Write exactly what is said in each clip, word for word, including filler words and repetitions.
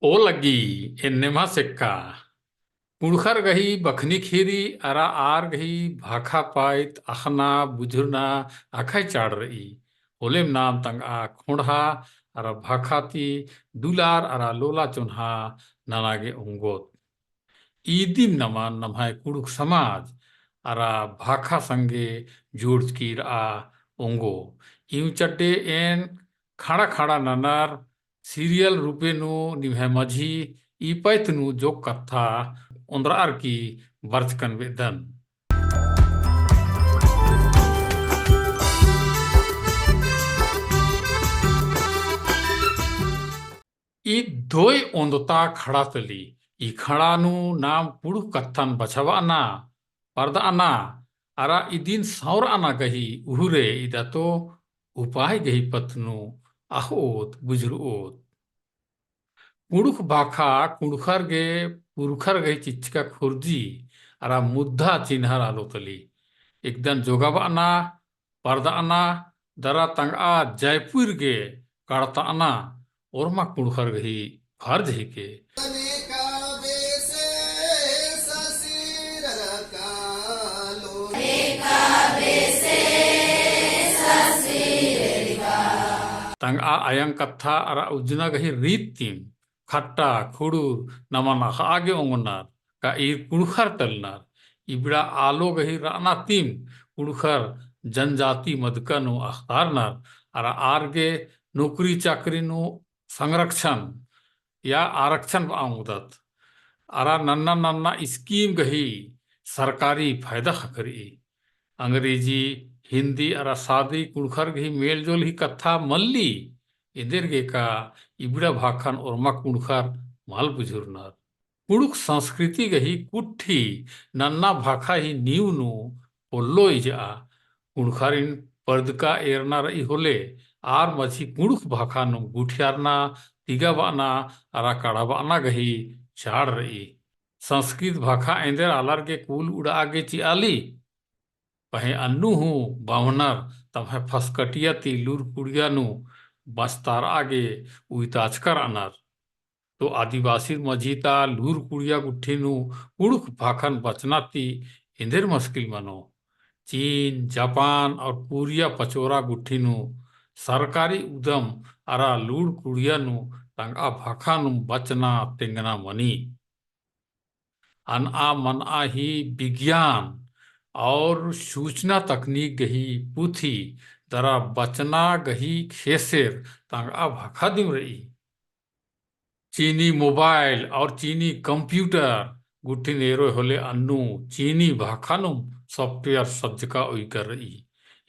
ओ लग्गी, एन्ने मा सेक्का। कुँड़ुख़र गही बखनी ख़ीरी अरा आर गही भाखा पाइत अख़ना बुझुरना अख़य चाड़ रई। होलेम नाम तंगआ ख़ोंड़हा अरा भाखा ती दुलार अरा लोला चोन्हा नना गे ओंगोत। इदिम नमन नम्है कुँड़ुख़ समाज अरा भाखा संगे जोड़चकी रआ ओंगो। इउँ चड्डे एन खड़ा खड़ा ननर serial रूपे नू निम्है मझी ई पैत नू जोक कत्था ओन्द्रअर की बरचकन बेद्दन। ई दोय ओन्दता खड़ा तली, ई खड़ा नू नाम कुँड़ुख़ कत्थन बछाबअना, परदअना, अरा इदिन सौंरअना गही उहुरे इदा तो उपाय गही पत्त नू अख़ओत, बुझुरओत। कुँड़ुख़ भाखा कुँड़ुख़र गे पुरखर गही चिच्चका खुर्जी अरा मुद्धा चिन्हर आलो तली। एकदन जोगाबअना, परदअना, दरा तंगआ जयपुर गे कड़तअना, ओर्मा कुँड़ुख़र गही फर्ज हिके। तंगआ अयंग कत्था अरा उज्जना गही रीत तिम, खट्टा, खुड़ुर, नमन अख़आ गे ओंगनर, का ईर कुँड़ुख़र तलनर, इबड़ा आलो गही रअना तिम, कुँड़ुख़र जनजाति मदका नू अख़तारनर, अरा आर गे नौकरी चाकरी नू संरक्षण या आरक्षण बआ ओंगदत। अरा नन्ना नन्ना scheme गही सरकारी फायदा ख़क्खरई। अंग्रेजी, हिंदी अरा सादरी कुँड़ुख़र गही मेलजोल ही कत्था मल्ली, एन्देरगे का इबड़ा भाखन ओर्मा कुँड़ुख़र मल बुझुरनर। कुँड़ुख़ संस्कृति गही कुट्ठी नन्ना भाखा ही नींव नू पोल्लो इजआ। कुँड़ुख़ारिन परदका एरना रई होले, आर मझी कुँड़ुख़ भाखा नुम गुठियारना, तिगाबअना, अरा कड़ाबअना गही चाड़ रई। संस्कृत भाखा एन्देर आलर गे कुल उड़आ गे चिआली, पहें अन्नु हूँ बाम्हनर तम्है फसकटिया ती लूर कुड़िया नू बस्तारआ गे उइताचका रअनर। तो आदिवासिर मझी ता लूर कुड़िया गुट्ठी नू कुँड़ुख़ भाखन बचना ती एन्देर मुस्किल मनो। चीन, जापान और कोरिया पचोरा गुट्ठी नू सरकारी उदम अरा लूर कुड़िया नू तंगआ भाखा नुम बचना तेंगना मनी। अनआ मनआ ही विज्ञान और सूचना तकनीक गही पुथी दरा बचना गही ख़ेसेर तंगआ भाखा दिम रई। चीनी mobile और चीनी computer गुट्ठिन एरोय होले अन्नु चीनी भाखा नुम software सज्जका उइकर रई।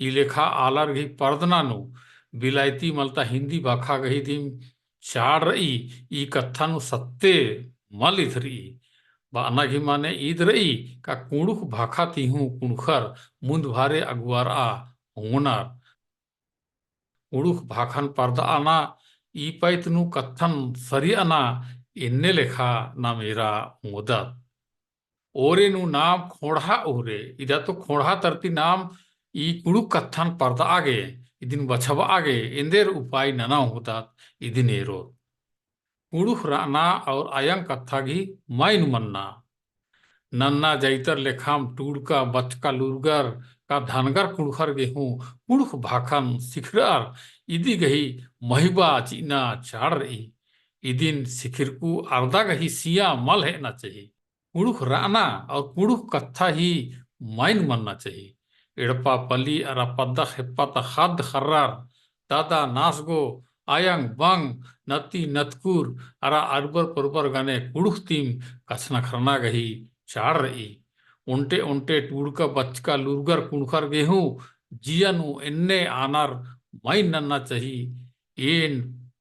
ई लेखा आलर गही परदना नू बिलायती मलता हिंदी भाखा गही दिम चाड़ रई, ई कत्था नू सत्ते मल इथरई। बअना गही माने ईद रई का कुँड़ुख़ भाखा ती हूँ कुँड़ुख़र मुन्द भारे अगुवारआ ओंगनर। कुँड़ुख़ भाखन परदअना, ई पैत नू कत्थन सरिअना, एन्ने लेखा नाम एरा ओंगदत। ओरे नू नाम ख़ोंड़हा उहरे, इदा तो ख़ोंड़हा तरती नाम ई कुँड़ुख़ कत्थन परदआ गे, इदिन बछाबआ गे, एन्देर उपाय नना ओंगदत, इदिन एरोत। कुँड़ुख़ रअना और अयंग कत्था गही माइन मन्ना। नन्ना जैतर लेखाम टूड़का, बचका, लूरगर का धनगर कुँड़ुख़र गे हूँ कुँड़ुख़ भाखन सिखरअर इदी गही महिबा चिअना चाड़ रई। इदिन सिखिरकू अरदा गही सिया मल हेअना चाही। कुँड़ुख़ रअना और कुँड़ुख़ कत्था ही माइन मन्ना चाही। एड़पा पली अरा पद्दा खेप्पा ता ख़द्द ख़र्रर, दादा नासगो, अयंग बंग, नती नतकुर अरा अरबर परबर गने कुँड़ुख़ तिम कछनखरना गही चाड़ रई। ओन्टे ओन्टे टूड़का बचका लूरगर कुँड़ुख़र गे हूँ जिया नू एन्ने आनर माइन नन्ना चाही। एन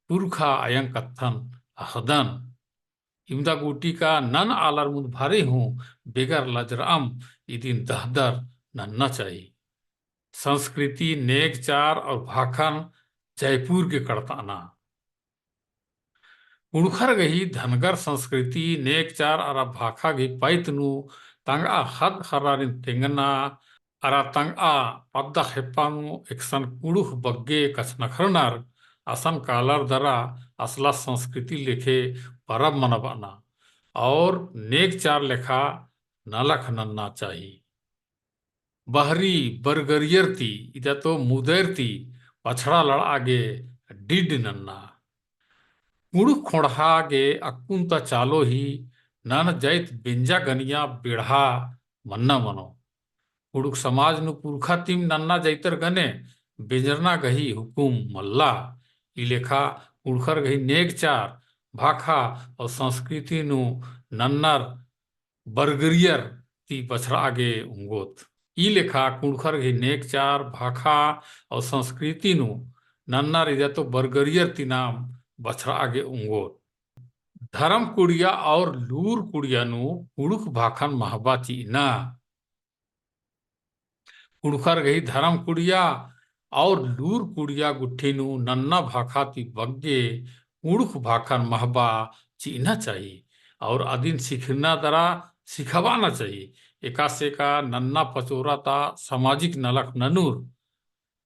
पुरखा अयंग कत्थन अख़दन। इवंदा गूटी का नन आलर मुन्द भारे हूँ बेगर लजरअम इदिन दहदर नन्ना चाही। संस्कृति, नेगचार और भाखन जयपुर गे कड़तअना। कुँड़ुख़र गही धनगर संस्कृति, नेगचार अरा भाखा गही पैत नू तंगआ ख़द्द ख़र्रारिन तेंगना अरा तंगआ पद्दा खेप्पा नू एकसन कुँड़ुख़ बग्गे कछनखरनर असन कालर दरा असला संस्कृति लेखे परब मनाबअना और नेग चार लेखा नलख नन्ना चाही। बहरी बरगरियर ती इदा तो मुदैर ती पछड़ा लड़आ गे डिड नन्ना। कुँड़ुख़ ख़ोंड़हा गे अक्कुन ता चालो ही नन जाइत बेंजा गनिया बेड़हा मन्ना मनो। कुँड़ुख़ समाज नू पुरखा तिम नन्ना जाइतर गने बेंजरना गही हुकुम मल्ला। ई लेखा कुँड़ुख़र गही नेग चार, भाखा और संस्कृति नू नन्नर बरगरियर ती पछड़ा गे उंगोत। ई लेखा कुँड़ुख़र गही नेग चार, भाखा और संस्कृति नू नन्नर इदा तो बरगरियर ती नाम बछड़ा गे उंगोत। धरम कुड़िया और लूर कुड़िया नू कुँड़ुख़ भाखन महबा चिअना। कुँड़ुख़र गही धरम कुड़िया और लूर कुड़िया गुट्ठी नू नन्ना भाखा ती बग्गे कुँड़ुख़ भाखन महबा चिअना चाही और अदिन सिखरना दरा सिखाबअना चाही। एकासे का नन्ना पचोरा ता सामाजिक नलख ननुर,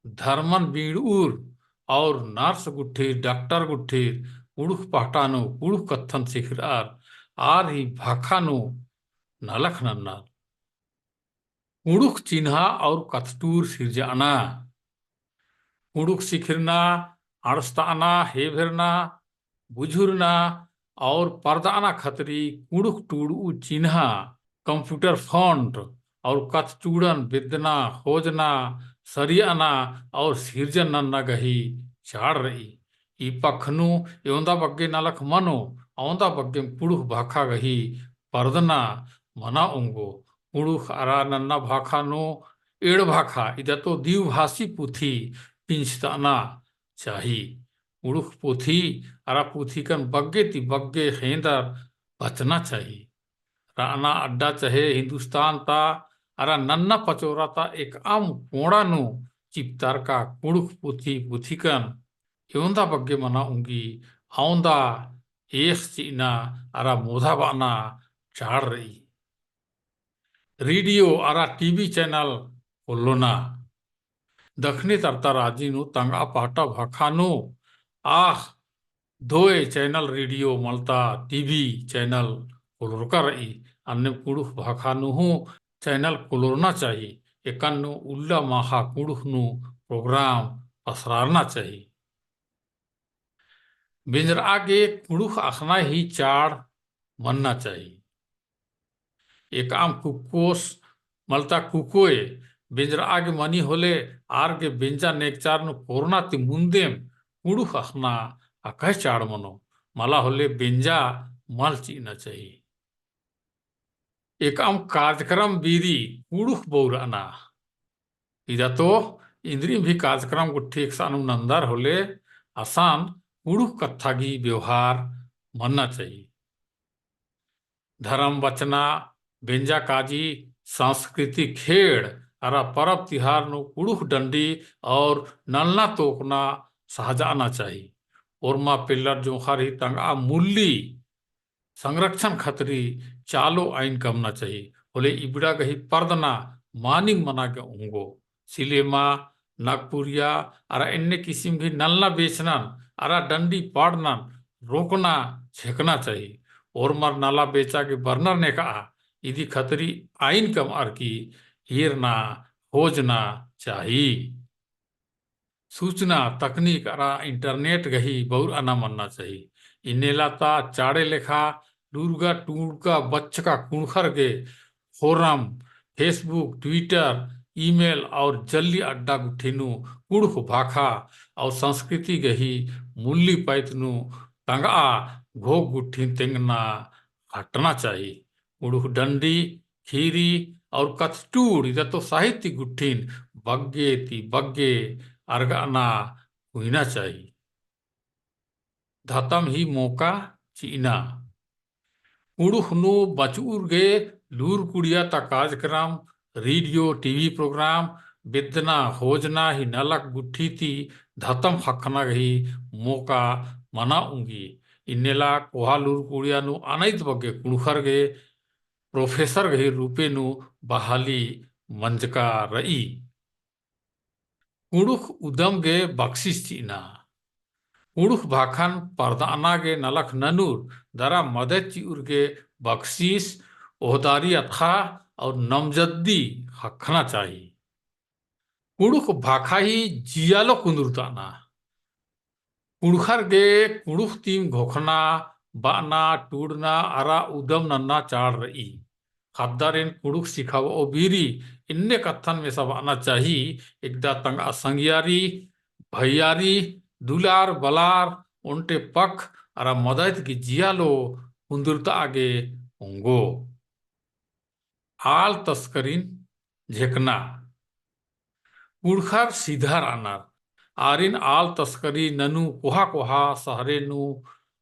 धर्मन बीड़उर और nurse गुट्ठिर, doctor गुट्ठिर कुँड़ुख़ पहटा नू कुँड़ुख़ कत्थन सिखरअर आर ही भाखा नू नलख नन्नर। कुँड़ुख़ चिन्हा और कत्थटूर सिरजअना। कुँड़ुख़ सिखरना, अंड़सतअना, हेभेरना, बुझुरना और परदअना खतरी कुँड़ुख़ टूड़ऊ चिन्हा, computer font और कत्थटूड़न बेद्दना, ख़ोजना, सरियअना और सिरजन नन्ना गही चाड़ रई। ई पख नू एवंदा बग्गे नलख मनो, अवंदा बग्गे कुँड़ुख़ भाखा गही परदना मना उंगो। कुँड़ुख़ अरा नन्ना भाखा नू एंड़ भाखा इदा तो द्विभाषी पुथी पिंछतअना चाही। कुँड़ुख़ पुथी अरा पुथिकन बग्गे ती बग्गे ख़ेंदर बचना चाही। रअना अड्डा चहे हिंदुस्तान ता अरा नन्ना पचोरा ता एकअम कोंड़ा नू चिपतारका कुँड़ुख़ पुथी पुथिकन एवंदा बग्गे मना उंगी, अवंदा एख़ चिअना अरा मोधा बअना चाड़ रई। रेडियो अरा टीवी channel खोल्लोना। दखनी तरता राजी नू तंगआ पहटा भाखा नू आख़ दोय channel रेडियो मलता टीवी channel खोलोरका रई। अन्ने कुँड़ुख़ भाखा नू हूँ channel खोलोरना चाही। एकन नू उल्ला माख़ा कुँड़ुख़ नू program पसरारना चाही। बेंजरआ गे कुँड़ुख़ अख़ना ही चाड़ मन्ना चाही। एकअम कुक्कोस मलता कुकोय बेंजरआ गे मनी होले आर गे बेंजा नेगचार नू कोरना ती मुन्देम कुँड़ुख़ अख़ना अकय चाड़ मनो। मला होले बेंजा मल चिअना चाही। एकअम कार्यक्रम बीरी कुँड़ुख़ बौरअना। इदा तो इन्द्रिम भी कार्यक्रम गुट्ठी एकसानुम नन्दर होले असान कुँड़ुख़ कत्था गही व्यवहार मन्ना चाही। धरम बचना, बेंजा काजी, सांस्कृतिक खेड़ अरा परब तिहार नू कुँड़ुख़ डंडी और नलना तोकना सहजअना चाही। ओर्मा पेल्लर जोंख़र ही तंगआ मुल्ली संरक्षण खतरी चालो आइन कमना चाही। होले इबड़ा गही परदना मानिंग मना गे उंगो। सिलेमा, नागपुरिया, अरा एन्ने किसिम गही नलना बेचनन, अरा डंडी पाड़नन रोकना छेकना चाही। ओर्मर नला बेचा गे बरनर नेकआ, इदी खतरी आइन कमअर की ईरना, खोजना चाही। सूचना तकनीक अरा internet गही बौरअना मन्ना चाही। इन्नेला ता चाड़े लेखा लूरगा टूड़का बच्चका कुँड़ुख़र गे forum, Facebook, Twitter, email और जल्ली अड्डा गुट्ठी नू कुँड़ुख़ भाखा और संस्कृति गही मुल्ली पैत नू तंगआ घोख गुट्ठी तेंगना हटना चाही। कुँड़ुख़ डंडी, खीरी और कत्थटूड़ इदा तो साहित्य गुट्ठिन बग्गे ती बग्गे अरगअना हुइना चाही। धतम ही मोका चिअना। कुँड़ुख़ नू बचउर गे लूर कुड़िया ता कार्यक्रम, रेडियो, टीवी program, बेद्दना, खोजना ही नलख गुट्ठी ती धतम ख़क्खना गही मोका मना उंगी। इन्नेला कोहा लूर कुड़िया नू अनैत बग्गे कुँड़ुख़र गे professor गही रूपे नू बहाली मंजका रई। कुँड़ुख़ उदम गे बक्सिस चिअना। कुँड़ुख़ भाखन परदअना गे नलख ननुर दरा मदत चिउर गे बक्सिस, ओहदारी अतख़ा और नमजद्दी ख़क्खना चाही। कुँड़ुख़ भाखा ही जियालो कुन्दुरतअना। कुँड़ुख़र गे कुँड़ुख़ तिम घोखना, बअना, टूड़ना अरा उदम नन्ना चाड़ रई। ख़द्दारिन कुँड़ुख़ सिखाबओ बीरी इन्ने कत्थन मेसाबअना चाही, एकदा तंगआ संगियारी, भैयारी, दुलार, बलार, ओन्टे पख अरा मदत गे जियालो कुन्दुरतआ गे ओंगो। आल तस्करिन झेकना। कुँड़ुख़र सिधर अनर। आरिन आल तस्करी ननु कोहा कोहा सहरे नू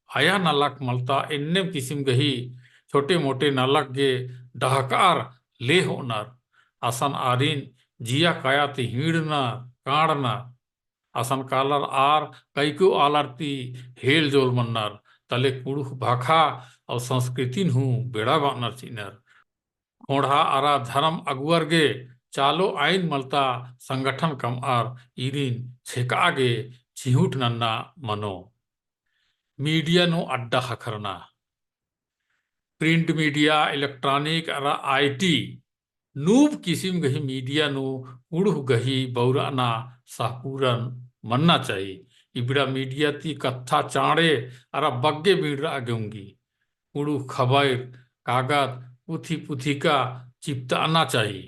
अया नलख मलता एन्नेम किसिम गही छोटे मोटे नलख गे डहकअर ले होअनर। असन आरिन जिया काया ती हिंड़नर, कांड़नर। असन कालर आर कइको आलर ती हेल जोल मन्नर, तले कुँड़ुख़ भाखा और संस्कृतिन हूँ बेड़ा बअनर चिअनर। ख़ोंड़हा अरा धरम अगुवर गे चालो आइन मलता संगठन कमअर ईरिन छेकआ गे चिहुट नन्ना मनो। मीडिया नू अड्डा ख़क्खरना। Print media, electronic अरा IT नूब किसिम गही मीडिया नू कुँड़ुख़ गही बउरअना सहपूरन मन्ना चाही। इबड़ा मीडिया ती कत्था चाँड़े अरा बग्गे बीड़रआ गे ओंगी। कुँड़ुख़ खबइर, कागद, पुथी पुथिका चिपतअना चाही।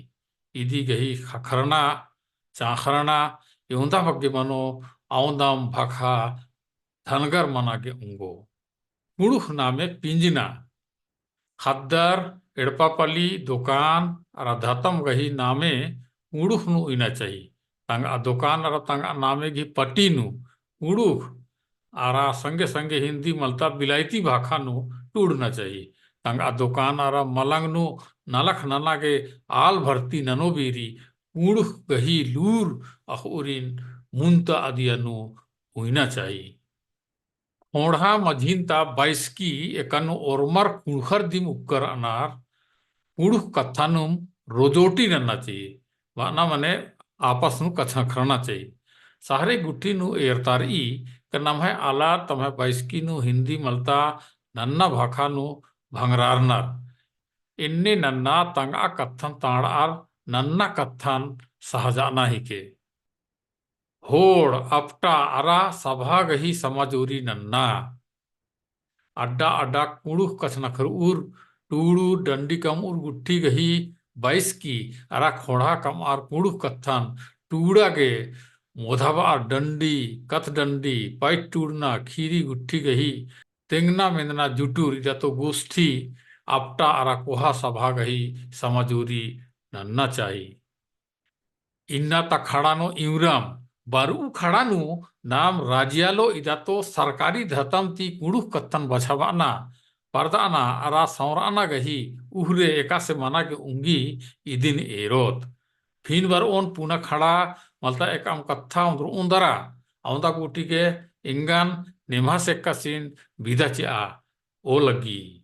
इदी गही ख़क्खरना, चाँख़रना, एवंदा बग्गे मनो, अवंदम भाखा धनगर मना गे ओंगो। कुँड़ुख़ नामे पिंजना। ख़द्दर, एड़पा पली, दोकान अरा धतम गही नामे कुँड़ुख़ नू उइना चाही। तंगआ दोकान अरा तंगआ नामे गही पट्टी नू कुँड़ुख़ अरा संगे संगे हिंदी मलता बिलायती भाखा नू टूड़ना चाही। तंगआ दोकान अरा मलंग नू नलख नना गे आल भर्ती ननो बीरी कुँड़ुख़ गही लूर अख़उरिन मुन्ता अदिया नू उइना चाही। ख़ोंड़हा मझिन ता बैसकी एकन ओर्मर कुँड़ुख़र दिम उक्कर अनार कुँड़ुख़ कत्थानुम रोजोटी नन्ना चाही। बअना मने आपस नू कछनखरना चाही। सहरे गुट्ठी नू एरतारई का नम्है आलर तम्है बैसकी नू हिंदी मलता नन्ना भाखा नू भंगरारनर। एन्ने नन्ना तंगआ कत्थन तांड़आर नन्ना कत्थन सहजअना हिके। होड़, अपटा अरा सभा गही समाजोरी नन्ना। अड्डा अड्डा कुँड़ुख़ कछनखरउर टूड़ुर डंडी कमउर गुट्ठी गही बैसकी अरा ख़ोंड़हा कमअर कुँड़ुख़ कत्थन टूड़ा गे मोधाबअर डंडी, कत्थ डंडी, पाइट टूड़ना, खीरी गुट्ठी गही तेंगना मेंदना जुटुर इदा तो गोष्ठी, अपटा अरा कोहा सभा गही समाजोरी नन्ना चाही। इन्ना ता खड़ा नू इवरम, बरऊ खड़ा नू नाम राजियालो इदा तो सरकारी धतम ती कुँड़ुख़ कत्थन बछाबअना, परदअना अरा संवरअना गही उहरे एकासे मना गे उंगी इदिन एरोत। फिन बरओन पुना खड़ा मलता एकअम कत्था ओन्द्रओन दरा, अवंदा गूटी गे एंगन नेम्हा सेक्कासिन बिदा चिआ ओ लग्गी।